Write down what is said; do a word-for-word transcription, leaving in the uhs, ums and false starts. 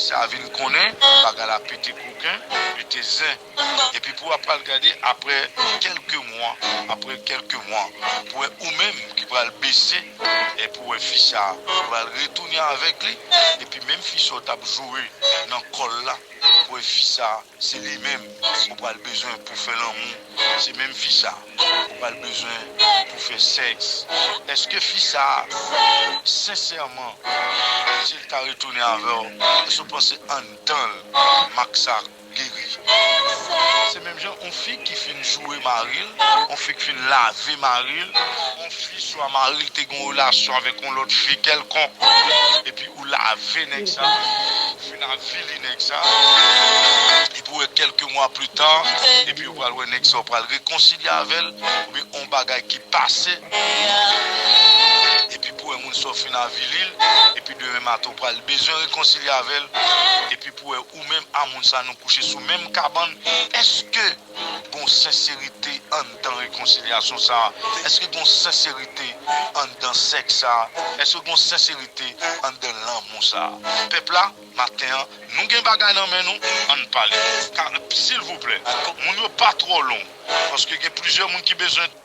sa vin konnen bagay la pete koken, pete zen. Epi pou w ap pral gade apre kèlke mwa, apre kèlke mwa, pou wè ou menm ki pral bese, e pou wè fi sa pral retounen avèk li, epi menm fi sa w t ap joure nan kò l la, pou wè fi sa se li menm ou pral bezwen pou fè lanmou. Se menm fi sa ou pral bezwen pou fè sèks. Èske fi sa, sensèman, si l ta retounen avè w, èske w panse anndan l, mak sa geri? Se menm jan yon fi ki fin joure mari l, yon fi ki fin lave mari l, yon fi swa mari l te gen yon relasyon avèk yon lòt fi kèlkonk, epi ou lave nèg sa, ou fin avili nèg sa, epi w wè kèlke mwa pli ta, epi ou pral wè nèg sa, ou pral rekonsilye avè l, oubyen yon bagay ki pase, epi pou wè moun sa w fin avili l, epi demen maten ou pral bezwen rekonsilye avè l, epi pou wè ou menm a moun sa nou kouche sou menm kabann, èske gon senserite anndan rekonsilyasyon sa a? Èske gon senserite anndan sèks sa a? Èske gon senserite anndan lanmou sa a? Pèp la, maten an, nou gen bagay nan men nou, ann pale. Ka, silvouplè, moun yo pa twò long, paske gen plizyè moun ki bezwen